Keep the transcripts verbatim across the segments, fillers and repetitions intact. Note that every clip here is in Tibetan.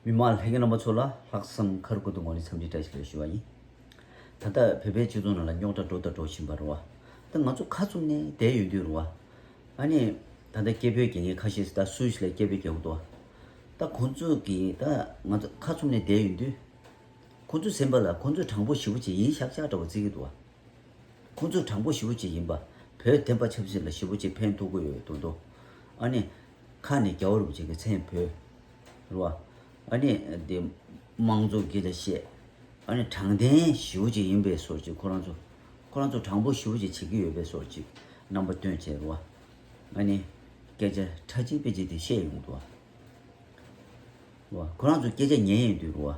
མི་མང་ལྷན་རྒྱས་རྣམ་པ་ཚོ་ལ་ལྷག་བསམ་ཁ་རུ་ཁུ་ཏུ་ངོ་ནས་འཚམས་འདྲི་བཀྲ་ཤིས་བདེ་ལེགས་ཞུ་བ་ཡིན། ད་ལྟ་བོད་པའི་སྤྱི་ཚོགས་ནང་ལ་རྙོག་དྲ་འགྲོ་དང་འགྲོ་བཞིན་པ་རེད་བ། ད་ང་ཚོ་ཁ་བཙུམ་ནས་བསྡད་ཡོང་དུས་རེད་བ། ཨ་ནི། ད་ལྟ་སྐད་འབོད་རྒྱག་མཁན་ཁ་ཤས་ད་སུས་ལ་སྐད་འབོད་རྒྱག་གི་འདུག་ད་ཁོང་ཚོ་གིས་ད་ང་ཚོ་ཁ་བཙུམ་ནས་བསྡད་ཡོང་དུས། ཁོང་ཚོའི་སེམས་པ་ལ་ཁོང་ཚོ་དྲང་པོ་ཞེ་པོ་ཅིག་ཡིན་ཤག་ཤག་འདྲ་བོ་བརྩི་གི་འདུག་བ། ཁོང་ཚོ་དྲང་པོ་ཞེ་པོ་ཅིག་ཡིན་པ། བོད་བསྟན་པ་ཆབ་སྲིད་ལ་ཞེ་པོ་ཅིག་ཕན་ཐོགས་ཀྱི་ཡོད་མདོག་མདོག་ཨ་ནི། ཁ་ནས་རྒྱལ་བ་རིན་པོ་ཆེ་གི་མཚན་འབོད། རེད་བ། ཨ་ནི་དེ། དམངས་གཙོ་སྐད་ཆ་བཤད། ཨ་ནི་དྲང་བདེན་ཞེ་པོ་ཅིག་ཡིན་པའི་བཟོ་ཅིག་ཁོ་རང་ཚོ། ཁོ་རང་ཚོ་དྲང་པོ་ཞེ་པོ་ཅིག་བྱེད་ཀྱི་ཡོད་པའི་བཟོ་ཅིག་རྣམ་པ་སྟོན་བྱས་རེད་བ། ཨ་ནི། སྐད་ཆ་ཁྲ་ཆིལ་པེ་ཆིལ་དེ་བཤད་ཡོང་འདུག་བ། རེད་བ། ཁོ་རང་ཚོ་སྐད་ཆ་ཉན་ཡོང་དུས་རེད་བ།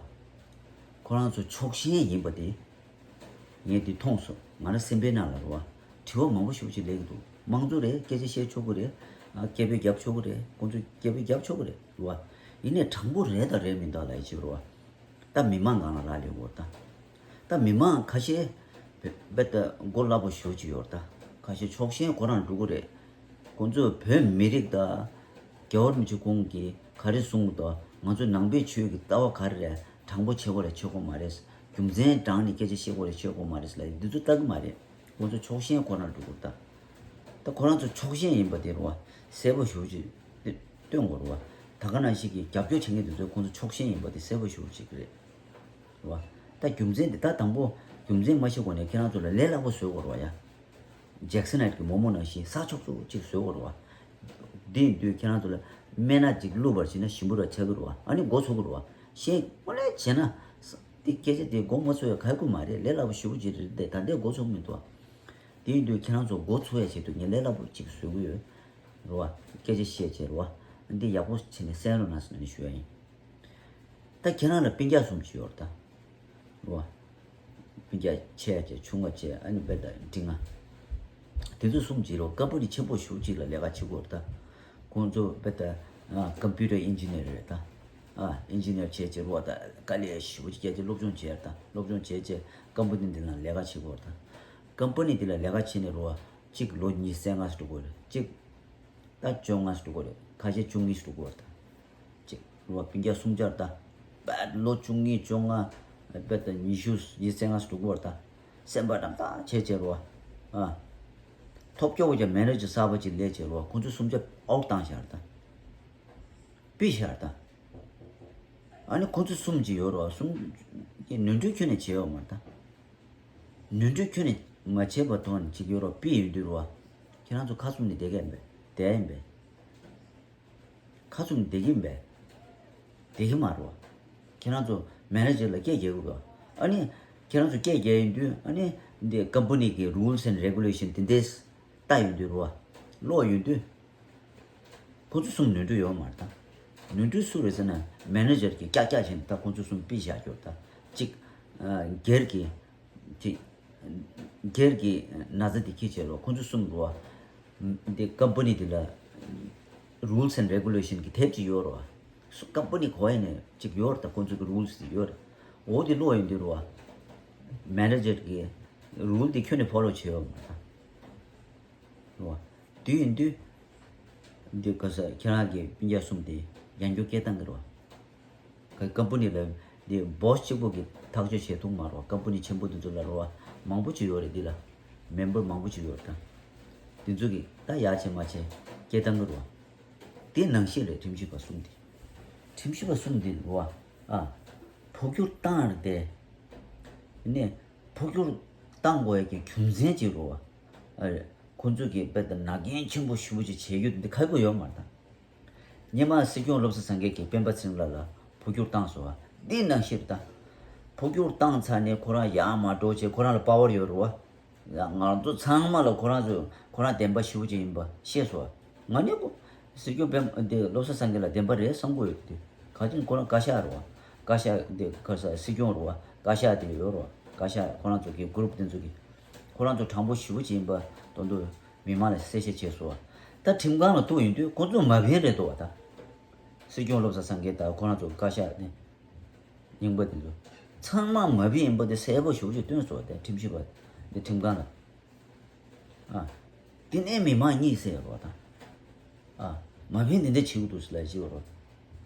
ཁོ་རང་ཚོ་ཕྱོགས་ཞེན་ཡིན་པ་དེ། ངས་འདི་མཐོང་སོང་། ང་རང་སེམས་པའི་ནང་ལ་རེད་བ། དྲི་བ་མང་པོ་ཞེ་པོ་ཅིག་སླེབས་ཀྱི་འདུག་དམངས་གཙོ་རེད། སྐད་ཆ་བཤད་ཆོག་གི་རེད། ཨ། སྐད་འབོད་རྒྱབ་ཆོག་གི་རེད། ཁོང་ཚོས་སྐད་འབོད་རྒྱབ་ཆོག་གི་རེད། རེད་བ། ཡིན་ནའི་དྲང་པོ་རེད་དང་རེད་མིན་དག་ལ་ཡི་བྱེད་རེད་བ། ད་མི་མང་སྒང་ལ་རག་ལས་ཡོད་ད། ད་མི་མང་ཁ་ཤས་རྦད་དེ་མགོ་སླ་པོ་ཞེ་པོ་ཅིག་ཡོད་ད། ཁ་ཤས་ཕྱོགས་ཞེན་ཁོ་རང་འགྲོ་གི་རེད། ཁོང་ཚོས་བོད་མི་རིགས་དང་། རྒྱལ་བ་རིན་པོ་ཆེ་ཁོང་གིས་ག་རེ་གསུངས་འདུག་ང་ཚོ་ནང་པའི་ཆོས་ཀྱི་ལྟ་བ་ག་རེ་རེད། དྲང་པོ་བྱེད་དགོས་རེད་བྱེད་དགོས་མ་རེད། རྒྱུ་མཚན་དྲངས་ནས་སྐད་ཆ་བཤད་དགོས་རེད་བཤད་དགོས་མ་རེད་ལབ་འདི་ཚོ་ལྟ་གི་མ་རེད། ཁོང་ཚོ་ཕྱོགས་ཞེན་ཁོ་ན་འགྲོ་དགོས་ད། ད་ཁོ་རང་ཚོ་ཕྱོགས་ཞེན་ཡིན་པ་དེ་རེད་བ། གསལ་པོ་ཞེ་པོ་ཅིག་སྟོན་དགོས་རེད་བ། ད་ག་ནང་བཞིན་གྱི་རྒྱབ་སྐྱོར་བྱེད་མཁན་དེ་ཚོས་ཁོང་ཚོ་ཕྱོགས་ཞེན་ཡིན་པ་དེ་གསལ་པོ་ཞེ་པོ་ཅིག་རེད། རེད་བ། ད་རྒྱུ་མཚན་དེ་ད་དང་པོ་རྒྱུ་མཚན་མ་ཤེས་གོང་ནས་ཁྱེད་རང་ཚོ་ལ་ལས་སླ་པོ་བཟོ་དགོས་རེད་བ་ཡ། ཇེག་སི་ནའིཊ་གི་མོག་མོག་ནང་བཞིན་ས་ཆོག་ཆོག་ཅིག་བཟོ་དགོས་རེད་བ། འདི་ཡིན་དུས་ཁྱེད་རང་ཚོ་ལ་སྨན་སྣ་ཅིག་བླུགས་པར་བྱས་ན་ཞིམ་པོ་ར་ཆགས་ཀྱི་རེད་བ། ཨ་ནི་མགོ་ཚོས་ཀྱི་རེད་བ། ཤེས་དངོས་གནས་བྱས་ན། འདི་སྐད་ཆ་དེ་མགོ་མ་ཚོས་ཡ་ག་ཡེ་ཁུལ་མ་རེད། ལས་སླ་པོ་ཞེ་པོ་ཅིག་རེད་དེ་ད་ལྟའི་མགོ་ཚོས་ཀྱི་མི་འདུག་བ། དེ་ཡིན་དུས་ཁྱེད་རང་ཚོ་མགོ་ཚོས་ཡ་ཆེད་དུ་ངས་ལས་སླ་པོ་ཅིག་བཟོ་གི་ཡོད། རེད་བ། སྐད་ཆ་བཤད་བྱས་རེད་བ། འདི་ཡག་པོ་བྱས་ནས་གསན་རོགས་གནང་ཟེར་ནས་ཞུ་ཡ་ཡིན། ད་ཁྱེད་རང་ལ་སྤུན་ཀྱག་གསུམ་ཅིག་ཡོད་རེད་ད། རེད་བ། སྤུན་ཀྱག་ཆེ་ཡ་ཆེ་ཆུང་བ་ཆེ་ཨ་ནི་དཔེ་ད་འབྲིང་ང་། དེ་ཚོ་གསུམ་ཅིག་རེད་བ། ཀམ་པ་ནི་ཆེན་པོ་ཞེ་པོ་ཅིག་ལ་ལས་ཀ་བྱེད་ཀྱི་ཡོད་རེད་ད། ཁོང་ཚོ་དཔེ་ད། ཨ། ཀམ་པུ་ཊར་ཨིན་ཇི་ནི་ཡར་རེད་ད། ཨ། ཨིན་ཇི་ནི་ཡར་བྱས་བྱས་རེད་བ། ད་དཀའ་ལས་ཞེ་པོ་ཅིག་བརྒྱབ་བྱས་སློབ་སྦྱོང་བྱས་རེད་ད། སློབ་སྦྱོང་བྱས་བྱས་ཀམ་པ་ནི་འདི་ནང་ལས་ཀ་བྱེད་ཀྱི་ཡོད་རེད་ད། ཀམ་པ་ནི་འདི་ལ་ལས་ཀ་བྱས་ནས་རེད་བ། གཅིག་ལོ་ཉི་ཤུ་རྩ་ལྔ་ཙམ་འགྲོ་གི་ཡོད་རེད། གཅིག་ད་བཅོ་ལྔ་ཙམ་འགྲོ་གི་ཡོད་རེད། ཁ་ཤས་བཅུ་གཉིས་ཙམ་འགྲོ་གི་ཡོད་རེད་ད། གཅིག་རེད་བ། སྤུན་ཀྱག་གསུམ་ཆར་ད། དཔེ་ལོ་བཅུ་གཉིས་བཅོ་ལྔ། དཔེ་ད་ཉི་ཤུ་ཉི་ཤུ་རྩ་ལྔ་ཙམ་འགྲོ་གི་ཡོད་རེད་ད། སེམས་པ་འགྲམ་ལྟ་བྱས་བྱས་རེད་བ། ཨ། ཐོབ་སྐྱོ་བོ་ཀྱང་མེ་ནེ་ཇར་གསར་པ་ཅིག་སླེབས་བྱས་རེད་བ། ཁོང་ཚོ་གསུམ་ཆར་ཨའུཊ་བཏང་བཞག་རེད་ད། ཕུད་བཞག་རེད་ད། ཨ་ནི་ཁོང་ཚོ་གསུམ་ཅིག་ཡོད་རེད་བ། གསུམ་གྱིས་ནོར་འཁྲུལ་ཁྱོན་ནས་བྱས་ཡོད་མ་རེད་ད། ནོར་འཁྲུལ་ཁྱོན་ནས་མ་བྱས་པ་ཐོག་ནས་ཅིག་ཡོད་རོགས་པི་ཡོད་དུས་རོ། ཁྱེད་རང་ཚོ་ཁ་བཙུམ་ནས་བསྡད་ཀྱི་ཡིན་པས། བསྡད་ཡིན་པས། ཁ་བཙུམ་ནས་བསྡད་ཀྱི་ཡིན་པས། བསྡད་ཀྱི་མ་རོ། ཁྱེད་རང་ཚོ་མེ་ནེ་ཇར་ལ་སྐད་རྒྱག་དགོས་རོ། ཨ་ནི། ཁྱེད་རང་ཚོ་སྐད་རྒྱག་ཡོང་དུས་ཨ་ནི། འདི་ཀམ་པ་ནི་གི་རུལ་སི་ཨེན་ཌི་རེ་གུ་ལེ་ཤན་དེ་འདྲས་ལྟ་ཡོང་དུས་རོ། ཀློག་ཡོང་དུས། ཁོ་ཚོ་གསུམ་ནོར་འཁྲུལ་ཡོད་མ་རེད་ད། ནོར་འཁྲུལ་སུ་རེད་ཟེར་ན་མེ་ནེ་ཇར་གྱིས་ཀྱག་ཀྱག་བྱས་ནས་ད་ཁོ་ཚོ་གསུམ་ཕུད་བཞག་རྒྱུ་རེད་ད། གཅིག་ཨ། སྒེར་གྱི། གཅིག་སྒེར་གྱི་ན་ཚ་དེ་འཁྱེར་བྱས་རོ། ཁོ་ཚོ་གསུམ་རོ། འདི་ཀམ་པ་ནི་དེ་ལ་རུལ་སི་ཨེན་ཌི་རེ་གུ་ལེ་ཤན་གྱི་དེབ་ཅིག་ཡོད་རོ། ཀམ་པ་ནི་གོ་ཡ་ནས་ཅིག་ཡོད་རེད་ད། ཁོ་ཚོ་གི་རུལ་སི་དེ་ཡོད་རེད། འོ་དེ་ཀློག་ཡོང་དུས་རོ། མེ་ནེ་ཇར་གྱིས་རུལ་དེ་ཁྱོན་ནས་ཕོ་ལོ་བྱས་ཡོད་མ་རེད་ད། རེད་བ། དེ་ཡིན་དུས། འདི་ག་ས་ཁྱེད་རང་གི་སྤུན་ཀྱག་གསུམ་དེ་ཡང་བསྐྱར་སྐད་བཏང་གི་རེད་བ། ག་ཀམ་པ་ནི་ལ་འདི་སྦོ་སི་གཅིག་པོ་གིས་ཐག་གཅོད་བྱེད་ཐུབ་མ་རེད་བ། ཀམ་པ་ནི་ཆེན་པོ་དེ་ཚོ་ལ་རེད་བ། མང་པོ་ཅིག་ཡོད་རེད་འདི་ལ། མེམ་བར་མང་པོ་ཅིག་ཡོད་རེད་ད། དེ་ཚོ་གིས་ད་ཡག་བྱས་མ་བྱས་སྐད་བཏང་གི་རེད་བ། དེ་ནང་བཞིན་རེད་ཁྲིམས་ཞིབ་པ་གསུམ་དེ། ཁྲིམས་ཞིབ་པ་གསུམ་དེ་རེད་བ། ཨ། འཕོ་འགྱུར་བཏང་རེད་དེ། ནས། འཕོ་འགྱུར་བཏང་དགོས་ཡ་གི་རྒྱུ་མཚན་ཅིག་རེད་བ། ཨ། ཁོ་ཚོས་ཀྱི་དཔེ་ལྟ་ན་རྒན་ཆེན་པོ་ཞེ་པོ་ཅིག་བྱེད་རྒྱུ་འདི་ཁག་པོ་ཡོད་མ་རེད་ད། སྔོན་མ་སྲིད་སྐྱོང་བློ་བཟང་སེང་གེ་གིས་སྤེན་པ་ཚེ་རིང་ལགས་ལ་འཕོ་འགྱུར་བཏང་སོང་བ། འདི་ནང་བཞིན་རེད་ད། འཕོ་འགྱུར་བཏང་ཚར་ནས་ཁོ་རང་ཡར་མར་འགྲོ་བྱས་ཁོ་རང་ལ་པ་ཝར་ཡོད་རེད་བ། ང་ཚོ་ཚང་མ་ལ་ཁོ་རང་ཚོས་ཁོ་རང་བདེན་པ་ཞེ་པོ་ཅིག་ཡིན་པ་ཤེས་སོང་བ། ང་ནི་ཁོ་སྲིད་སྐྱོང་སྤེན་འདི་བློ་བཟང་སེང་གེ་ལ་བདེན་པ་རེད་བསམ་གྱི་ཡོད་དེ། ག་ཅིག་ཁོ་རང་བཀའ་ཤག་རེད་བ། བཀའ་ཤག་འདི་ག་ས་སྲིད་སྐྱོང་རེད་བ། བཀའ་ཤག་དེ་ཡོད་རེད་བ། བཀའ་ཤག་ཁོ་རང་ཚོ་གི་གུ་རུབ་དེ་ཚོ་གི། ཁོ་རང་ཚོ་དྲང་པོ་ཞེ་པོ་ཅིག་ཡིན་པ་དོན་དུ་མི་མང་ལ་གསལ་བཤད་བྱས་སོང་བ། ད་ཁྲིམས་ཁང་ལ་གཏུགས་ཡོང་དུས་ཁོ་ཚོ་མ་ཕན་རེད་འདུག་བ་ད། སྲིད་སྐྱོང་བློ་བཟང་སེང་གེ་དང་ཁོ་རང་ཚོ་བཀའ་ཤག་ནི། རྙིང་པ་དེ་ཚོ། ཚང་མ་མ་ཕན་ཡིན་པ་དེ་གསལ་པོ་ཞེ་པོ་ཅིག་སྟོན་སོང་བ་དེ་ཁྲིམས་ཞིབ་པ་དེ་ཁྲིམས་ཁང་ལ། ཨ། དེ་ནས་མི་མང་གཉིད་སད་རོགས་དང་། ཨ། མ་ཕན་དེ་འདྲ་བྱེད་དགོས་འདུག་ཟེར་ལ་བྱེད་རོགས།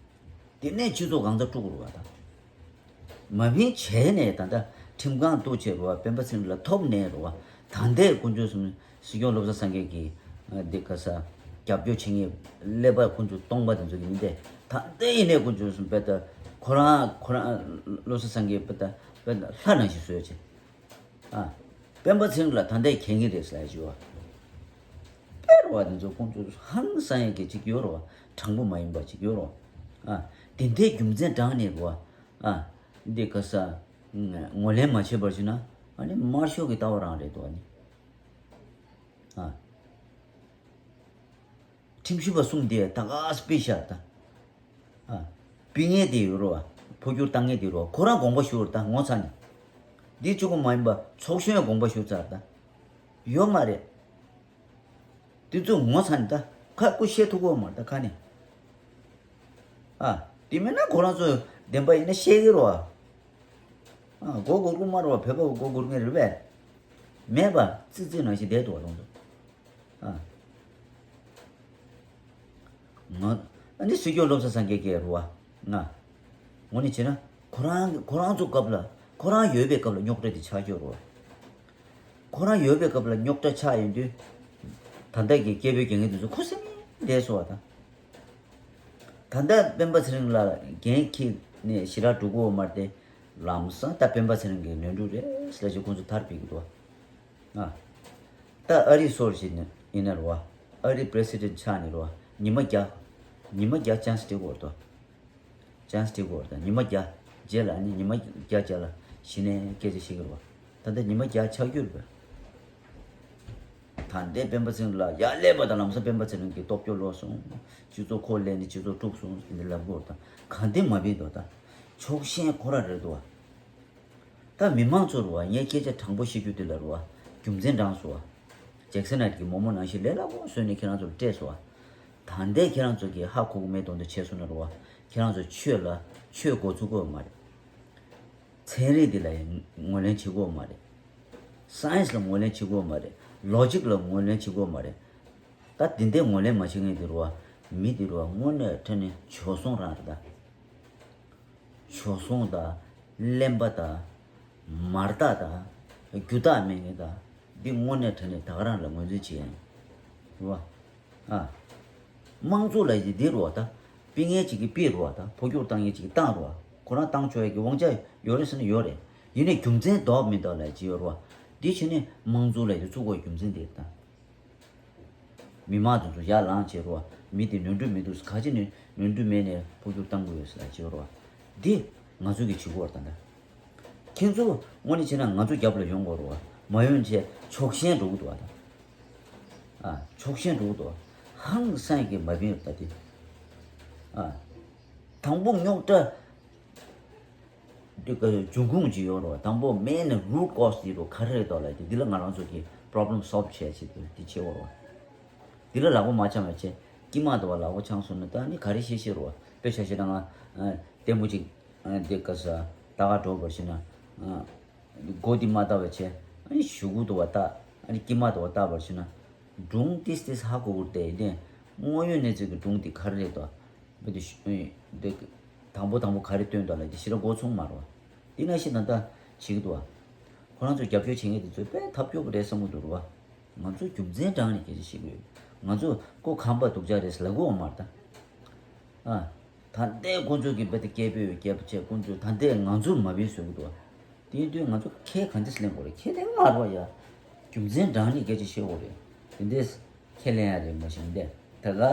དེ་ནས་སྤྱི་ཚོགས་གང་ཚ་དཀྲུག་རུ་བ་དང་། མ་བིན་བྱས་ནས་ད་ལྟ་ཁྲིམས་ཁང་གཏུག་བྱས་རུ་བ་སྤེན་པ་ཚེ་རིང་ལགས་ཐོབ་ནས་རུ་བ་ད་ལྟའི་དཀོན་མཆོག་གསུམ་སྲིད་སྐྱོང་བློ་བཟང་སངས་རྒྱས་ཀྱིས་འདི་ག་ས་རྒྱབ་སྐྱོར་བྱེད་མཁན་ཀླད་པ་དཀོན་མཆོག་སྟོང་པ་དེ་ཚོ་གི་མི་འདས་ད་ལྟའི་ཡིན་ནས་དཀོན་མཆོག་གསུམ་དཔེ་ད་ཁོ་རང་ཁོ་རང་བློ་བཟང་སངས་རྒྱས་དཔེ་ད་དཔེ་ད་ལྷ་ནང་བཞིན་བཟོས་བྱས། ཨ། སྤེན་པ་ཚེ་རིང་ལགས་ད་ལྟའི་གད་སྙིགས་རེད་ཟེར་ལ་ཞུ་བ། དཔེ་རུ་བ་དེ་ཚོ་ཁོང་ཚོ་ཧང་སང་ཡག་གི་ཅིག་ཡོད་རུ་བ་དྲང་པོ་མ་ཡིན་པ་ཅིག་ཡོད་རུ་བ། ཨ། དེ་འདྲའི་རྒྱུ་མཚན་དྲངས་ནས་རུ་བ། ཨ། འདི་ག་ས། ངོས་ལེན་མ་བྱས་པར་ཞུ་ན་ཨ་ནི་དམར་ཤོག་གི་ལྟ་བ་རང་རེད་འདུག་ཨ་ནི། ཨ། ཁྲིམས་ཞིབ་པ་གསུམ་དེ་ད་ག་སྤེ་ཤ་ད། ཨ། སྤི་ངན་དེ་ཡོད་རོ། འཕོ་འགྱུར་བཏང་ངན་དེ་རོ། ཁོ་རང་དགོངས་པ་ཞུ་རོ་ད་ངོ་ཚ་ནས། འདི་གཅིག་པོ་མ་ཡིན་པ་ཚོགས་གཞོན་དགོངས་པ་ཞུ་ཚར་ད། ཡོད་མ་རེད། དེ་ཚོ་ངོ་ཚ་ནས་ད་ཁ་སྐུ་བཤད་ཐུབ་གོ་མ་རེད་ད་ཁ་ནས། ཨ། དེ་མིན་ན་ཁོ་རང་ཚོ་བདེན་པ་ཡིན་ན་བཤད་གི་རོ། ཨ། མགོ་སྒུར་གི་མ་རོ་བོད་པ་མགོ་སྒུར་མཁན་རེད་པས། མེད་པ་ཙི་ཙི་ནང་བཞིན་བསྡད་འདུག་བ་ལོང་ཚོ། ཨ། ང་། ཨ་ནི་སྲིད་སྐྱོང་བློ་བཟང་སངས་རྒྱས་ཀྱི་རུ་བ། ང་། ངོ་ནས་བྱས་ན་ཁོ་རང་ཁོ་རང་ཚོ་སྐབས་ལ་ཁོ་རང་ཡོད་པའི་སྐབས་ལ་རྙོག་དྲ་དེ་ཆགས་ཀྱི་ཡོད་རུ་བ། ཁོ་རང་ཡོད་པའི་སྐབས་ལ་རྙོག་དྲ་ཆགས་ཡོང་དུས། ད་ལྟ་གི་སྐད་འབོད་རྒྱག་མཁན་དེ་ཚོ་ཁུ་སིམ་བསྡད་སོང་བ་དང་། ད་ལྟ་སྤེན་པ་ཚེ་རིང་ལ་འགན་འཁྱེར་ནས་ཞེ་དྲག་འགྲོ་གི་ཡོད་མ་རེད་དེ། ལམ་སང་ད་སྤེན་པ་ཚེ་རིང་གི་ནོར་འཁྲུལ་རེད་ཟེར་ཅིག་ཁོང་ཚོ་མཐར་ཕེབས་ཀྱི་འདུག་བ། ཨ། ད་ཨ་རི་སོར་ཞིག་ནས་ཡིན་ན་རུ་བ། ཨ་རི་པི་རེ་སི་ཌེན་ཊི་ཆགས་ནས་རུ་བ། ཉི་མ་བརྒྱ། ཉི་མ་བརྒྱ་ཅན་སི་སྤྲད་དགོས་རེད་དོ། ཅན་སི་སྤྲད་དགོས་རེད་ད་ཉི་མ་བརྒྱ། རྗེས་ལ་ནི་ཉི་མ་བརྒྱ་རྗེས་ལ་གཞི་ནས་སྐད་ཆ་བཤད་ཀྱི་རེད་བ། ད་ལྟ་ཉི་མ་བརྒྱ་ཆགས་རྒྱུ་རེད་པས། ད་ལྟའི་སྤེན་པ་ཚེ་རིང་ལ་ཡར་སླེབས་པ་དང་ལམ་སང་སྤེན་པ་ཚེ་རིང་གི་སྟོབས་སྐྱོ་ལོག་སོང་། སྤྱི་ཚོགས་ཁོ་ལས་ནི་སྤྱི་ཚོགས་དཀྲུགས་སོང་ཟེར་འདི་ལབ་དགོས་དང་གང་དེ་མ་བིན་དོ་ད། ཕྱོགས་ཞེན་ཁོ་ར་རེད་དོ། ད་མི་མང་ཚོར་བ་ངས་སྐད་ཆ་དྲང་པོ་བཤད་རྒྱུ་དེ་ལ་རུ་བ་རྒྱུ་མཚན་དྲངས་སོ་བ། ཇེག་སན་ནའིཊ་གི་མོག་མོག་ནང་བཞིན་ལས་སླ་པོ་བཟོས་ནས་ཁྱེད་རང་ཚོར་སྤྲད་སོ་བ། ད་ལྟའི་ཁྱེད་རང་ཚོ་གིས་ཧ་གོ་གི་མེད་དོན་དུ་བྱས་སོང་ན་རུ་བ་ཁྱེད་རང་ཚོ་ཆོས་ལ་ཆོས་གོ་ཚུགས་གི་ཡོད་མ་རེད། ཚན་རིག་འདི་ལ་ཡང་ངོས་ལེན་བྱེད་དགོས་མ་རེད། སའེན་སི་ལ་ངོས་ལེན་བྱེད་དགོས་མ་རེད། ལོ་ཇིག་ལ་ངོས་ལེན་བྱེད་དགོས་མ་རེད། ད་འདི་འདྲའི་ངོས་ལེན་མ་བྱེད་མཁན་འདི་རུ་བ་མི་འདི་རུ་བ་དངོས་གནས་དྲང་གནས་བྱོལ་སོང་རང་རེད་ད། བྱོལ་སོང་དང་། གླེན་པ་དང་། མ་བརྟགས་དང་། རྒྱུ་དག་མེད་མཁན་དང་། འདི་དངོས་གནས་དྲང་གནས་ད་ག་རང་ལ་ངོས་འཛིན་བྱེད་ཡ་ཡིན། རུ་བ། ཨ། དམངས་གཙོ་ལ་ཡི་འདི་རུ་བ་ད། སྤེལ་མཁན་ཅིག་གིས་སྤེལ་རུ་བ་ད། འཕོ་འགྱུར་བཏང་མཁན་ཅིག་གིས་བཏང་རུ་བ། ཁོ་རང་བཏང་ཆོག་ཡ་གི་དབང་ཆ་ཡོད་རེད་ཟེར་ན་ཡོད་རེད། ཡིན་ནའི་རྒྱུ་མཚན་འདོགས་མི་འདོགས་ལ་ཅི་ཡོད་རུ་བ། འདི་བྱས་ནས་དམངས་གཙོ་ལ་ཡི་བཙུགས་དགོས་རྒྱུ་མཚན་འདི་རེད་ད། མི་མང་དེ་ཚོ་ཡར་ལངས་བྱས་རོ། མི་དེ་ནོར་འཁྲུལ་མི་འདུག་ག་ཅི་ནས་ནོར་འཁྲུལ་མེད་ནས་འཕོ་འགྱུར་བཏང་དགོས་ཡོད་ཟེར་ལ་བྱེད་རོ། འདི་ང་ཚོ་གི་བྱེད་སྒོ་རེད་ད། ཁྱེད་ཚོ་དངོས་གནས་བྱས་ན་ང་ཚོ་རྒྱབ་ལ་ཡོང་དགོས་རོ། མ་ཡོང་བྱས་ཕྱོགས་ཞེན་འགྲོ་གི་འདུག་བ་ད། ཨ། ཕྱོགས་ཞེན་འགྲོ་གི་འདུག་ཧང་སང་གི་མ་བིན་ཡོད་ད་དེ། ཨ། དང་པོ་རྙོག་དྲ། འདི་ག་འབྱུང་ཁུངས་ཅིག་ཡོད་རེད་བ། དང་པོ་མེན་ནི་རུ་ཊི་ཀོ་ཛི་འདི་རུ་ག་རེ་རེད་དོ་ལབ་དེ་འདི་ལ་ང་རང་ཚོ་གི་པོ་རོབ་ལེམ་སོལབ་བྱས་ཆེད་དུ་འདི་བྱེད་དགོས་རེད་བ། འདི་ལ་ལག་པ་མ་འཆང་བ་བྱས་དཀྱིལ་མ་དུ་བ་ལག་པ་འཆང་སོང་ན་ད་ནི་ག་རེ་བཤད་ཤེས་རེད་བ། དཔེ་ཆ་བཤད་ན་ང་ལྟད་མོ་ཅིག་འདི་ག་ས་ལྟ་ག་འགྲོ་བར་བྱས་ན་སྒོ་འདི་མ་བལྟ་བ་བྱས་ཨ་ནི་གཞུག་གུ་དུ་བ་ལྟ་ཨ་ནི་དཀྱིལ་མ་དུ་བ་ལྟ་བར་བྱས་ན་སྒྲུང་ཏིས་ཏིས་ཧ་གོ་གི་རེད་དེ་དངོས་ཡོད་གནས་ཚུལ་གྱི་སྒྲུང་འདི་ག་རེ་རེད་དོ། བུ་དེ་ཤི་ཨེ་དེ་དང་པོ་དང་པོ་ག་རེ་སྟོན་འདུག་ལབ་དེ་ཤི་ར་མགོ་ཚོང་མ་རོ། དེ་ན་ཤི་ན་ད་ཤི་གི་འདུག་བ། ཁོ་རང་ཚོ་རྒྱབ་སྐྱོར་བྱེད་མཁན་དེ་ཚོས་དཔེ་ཐབས་སྐྱོ་གི་རེད་བསམ་གི་འདུག་རོ་བ། ང་ཚོ་རྒྱུ་མཚན་དྲངས་ནས་སྐད་ཆ་བཤད་གི་ཡོད། ང་ཚོ་ཀོ་ཁམས་པ་སྡུག་ཅག་རེད་ཟེར་ལབ་གི་ཡོད་མ་རེད་ད། ཨ། ད་ལྟའི་ཁོ་ཚོ་གི་དཔེ་དེ་སྐད་འབོད་ཡོད་སྐད་པ་བྱས་ཁོ་ཚོས་ད་ལྟའི་ང་ཚོ་མ་བིན་བཟོ་གི་འདུག་བ། དེ་ཡིན་དུས་ང་ཚོ་ཁས་གང་འདྲས་ལེན་དགོས་རེད་ཁས་ལེན་མ་རོ་ཡ། རྒྱུ་མཚན་དྲངས་ནས་སྐད་ཆ་བཤད་དགོས་རེད། དེ་འདྲས། ཁས་ལེན་ཡ་རེད་མ་གཞི་འདི། ད་ག་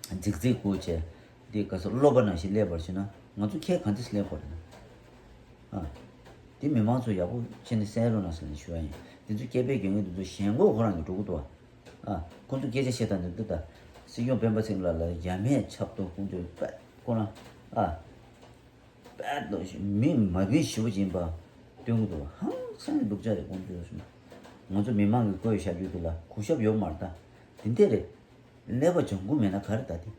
རྫིག་རྫིག་སྐུ་བྱས། འདི་ག་ས་སློབ་པ་ནང་བཞིན་སླེབས་པར་བྱས་ན་ང་ཚོ་ཁས་གང་འདྲས་ལེན་དགོས་རེད་ན། ཨ། འདི་མི་མང་ཚོ་ཡག་པོ་བྱས་ནས་གསན་རོགས་གནང་ཟེར་ནས་ཞུ་བ་ཡིན། འདི་ཚོ་སྐད་འབོད་རྒྱག་མཁན་འདི་ཚོ་ཞེན་ཁོག་ཁོ་རང་གི་འགྲོ་གི་འདུག་ཨ། ཁོང་ཚོ་སྐད་ཆ་བཤད་སྟངས་འདི་འདུག་ད། སྲིད་སྐྱོང་སྤེན་པ་ཚེ་རིང་ལགས་ལ་ཡ་མེད་ཆབ་ཏུ་ཁོང་ཚོས་པད་ཁོ་རང་ཨ། པད་དོ་མི་མ་བིན་ཞི་བ་སྦྱིན་པ་སྟོན་གི་འདུག་ཧང་སང་སྡུག་ཅག་རེད་ཁོང་ཚོས་སོང་། ང་ཚོ་མི་མང་གི་བཀོད་བཞག་རྒྱུ་དེ་ལ་གུས་ཞབས་ཡོད་མ་རེད་ད། དེ་འདྲས་རེད། ཀླད་པ་ལྗང་ཁུ་མེད་ན་ག་རེ་ད་དེ།